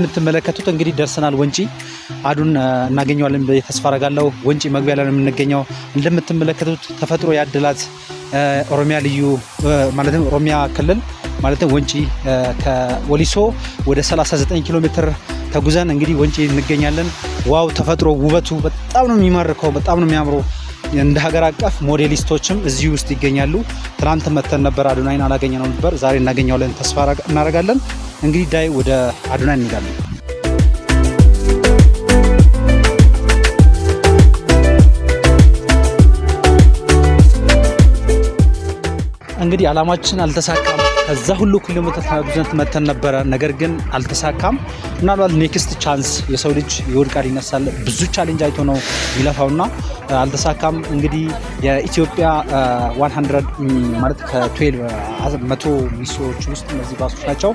የምትመለከቱት እንግዲህ ደርሰናል። ወንጪ አዱን እናገኘዋለን ብዬ ተስፋ አደርጋለሁ። ወንጪ መግቢያ ላይ ነው የምንገኘው። እንደምትመለከቱት ተፈጥሮ ያደላት ኦሮሚያ ልዩ ማለትም ኦሮሚያ ክልል ማለትም ወንጪ ከወሊሶ ወደ 39 ኪሎ ሜትር ተጉዘን እንግዲህ ወንጪ እንገኛለን። Wow፣ ተፈጥሮ ውበቱ በጣም ነው የሚማርከው፣ በጣም ነው የሚያምረው። እንደ ሀገር አቀፍ ሞዴሊስቶችም እዚህ ውስጥ ይገኛሉ። ትናንት መተን ነበር፣ አዶናይን አላገኘነው ነበር። ዛሬ እናገኘዋለን ተስፋ እናደርጋለን። እንግዲህ ዳይ ወደ አዶናይ እንሄዳለን። እንግዲህ አላማችን አልተሳካም። ከዛ ሁሉ ኪሎ ሜትር ተጉዘን መተን ነበረ፣ ነገር ግን አልተሳካም። ምናልባት next chance፣ የሰው ልጅ ይወድቃል ይነሳል። ብዙ challenge አይቶ ነው የሚለፋውና አልተሳካም። እንግዲህ የኢትዮጵያ 100 ማለት ከ12 100 ሚሶዎች ውስጥ እነዚህ ባሶች ናቸው።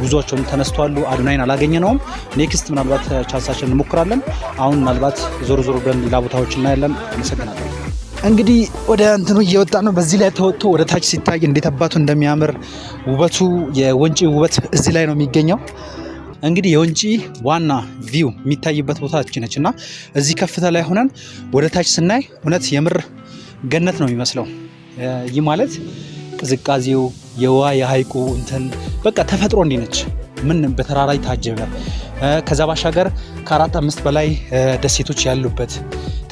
ጉዟቸውን ተነስተዋሉ። አዶናይን አላገኘነውም። Next ምናልባት chance ኣችን እንሞክራለን። አሁን ምናልባት ዞር ዞር ብለን ሌላ ቦታዎች እናያለን። አመሰግናለሁ። እንግዲህ ወደ እንትኑ እየወጣ ነው። በዚህ ላይ ተወጥቶ ወደ ታች ሲታይ እንዴት አባቱ እንደሚያምር፣ ውበቱ፣ የወንጪ ውበት እዚህ ላይ ነው የሚገኘው። እንግዲህ የወንጪ ዋና view የሚታይበት ቦታ ነች እና እዚህ ከፍታ ላይ ሆነን ወደ ታች ስናይ እውነት የምር ገነት ነው የሚመስለው። ይህ ማለት ቅዝቃዜው፣ የውሃ የሀይቁ እንትን በቃ ተፈጥሮ እንዲህ ነች። ምን በተራራ የታጀበ፣ ከዛ ባሻገር ከአራት አምስት በላይ ደሴቶች ያሉበት፣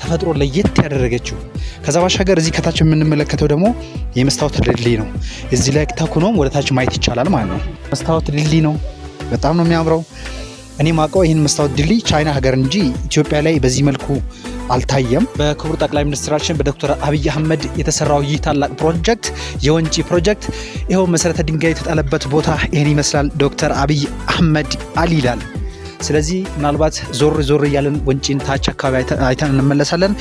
ተፈጥሮ ለየት ያደረገችው። ከዛ ባሻገር እዚህ ከታች የምንመለከተው ደግሞ የመስታወት ድልድይ ነው። እዚህ ላይ ተኩኖም ወደ ታች ማየት ይቻላል ማለት ነው። መስታወት ድልድይ ነው። በጣም ነው የሚያምረው። እኔ ማውቀው ይህን መስታወት ድልድይ ቻይና ሀገር እንጂ ኢትዮጵያ ላይ በዚህ መልኩ አልታየም። በክቡር ጠቅላይ ሚኒስትራችን በዶክተር አብይ አህመድ የተሰራው ይህ ታላቅ ፕሮጀክት፣ የወንጪ ፕሮጀክት፣ ይኸው መሰረተ ድንጋይ የተጣለበት ቦታ ይህን ይመስላል። ዶክተር አብይ አህመድ አሊ ይላል። ስለዚህ ምናልባት ዞር ዞር እያለን ወንጪን ታች አካባቢ አይተን እንመለሳለን።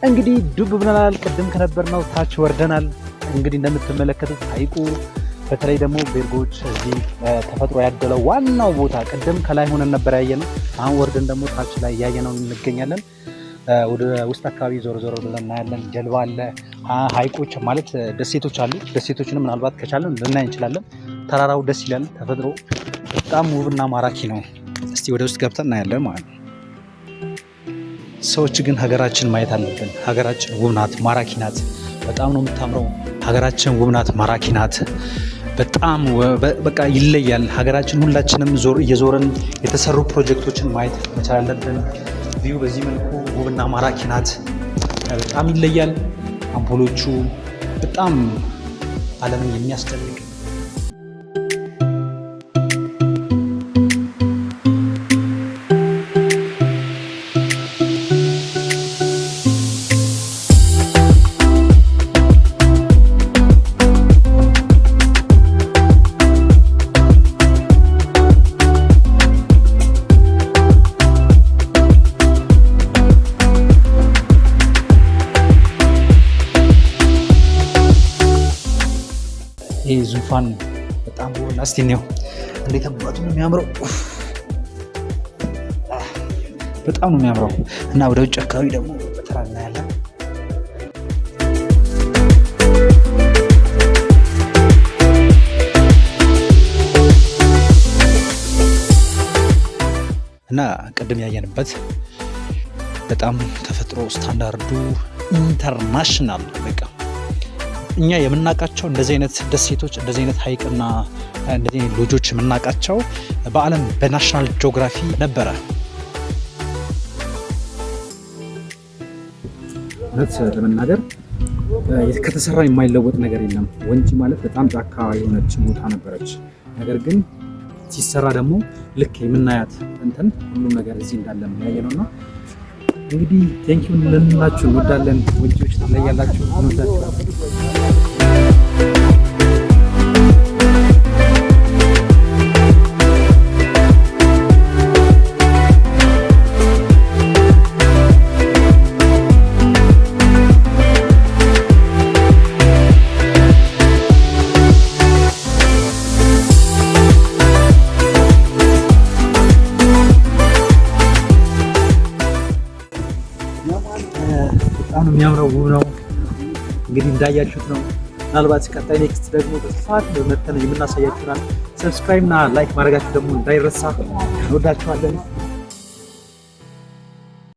እንግዲህ ዱብ ብለናል። ቅድም ከነበርነው ታች ወርደናል። እንግዲህ እንደምትመለከቱት ሐይቁ፣ በተለይ ደግሞ ቤርጎች፣ እዚህ ተፈጥሮ ያደለው ዋናው ቦታ ቅድም ከላይ ሆነን ነበር ያየነው። አሁን ወርደን ደግሞ ታች ላይ እያየነው እንገኛለን። ወደ ውስጥ አካባቢ ዞር ዞር ብለን እናያለን። ጀልባ አለ፣ ሐይቆች ማለት ደሴቶች አሉ። ደሴቶችንም ምናልባት ከቻለን ልናይ እንችላለን። ተራራው ደስ ይላል። ተፈጥሮ በጣም ውብና ማራኪ ነው። እስቲ ወደ ውስጥ ገብተን እናያለን ማለት ነው። ሰዎች ግን ሀገራችን ማየት አለብን። ሀገራችን ውብ ናት፣ ማራኪ ናት። በጣም ነው የምታምረው። ሀገራችን ውብ ናት፣ ማራኪ ናት። በጣም በቃ ይለያል። ሀገራችን ሁላችንም እየዞርን የተሰሩ ፕሮጀክቶችን ማየት መቻል አለብን። View በዚህ መልኩ ውብና ማራኪ ናት። በጣም ይለያል። አምፖሎቹ በጣም ዓለምን የሚያስደንቅ። ይህ ዙፋን በጣም ውብና እስቲ እንየው እንዴት አባቱ ነው የሚያምረው! በጣም ነው የሚያምረው። እና ወደ ውጭ አካባቢ ደግሞ በተራ እናያለን። እና ቅድም ያየንበት በጣም ተፈጥሮ standard ኡ international፣ በቃ እኛ የምናውቃቸው እንደዚህ አይነት ደሴቶች፣ እንደዚህ አይነት ሀይቅና እንደዚህ አይነት ሎጆች የምናውቃቸው በዓለም በ National Geography ነበረ። እውነት ለመናገር ከተሰራ የማይለወጥ ነገር የለም። ወንጪ ማለት በጣም ጫካ የሆነች ቦታ ነበረች። ነገር ግን ሲሰራ ደግሞ ልክ የምናያት እንትን ሁሉም ነገር እዚህ እንዳለ የምናየ ነው። እና እንግዲህ thank you ልንላችሁ እንወዳለን። ወንጪዎች ትለያላችሁ፣ እንወዳችኋለን። በጣም ነው የሚያምረው፣ ውብ ነው። እንግዲህ እንዳያችሁት ነው። ምናልባት ቀጣይ next ደግሞ በስፋት በመተን የምናሳያችሁናል። Subscribe እና like ማድረጋችሁ ደግሞ እንዳይረሳ። እንወዳችኋለን።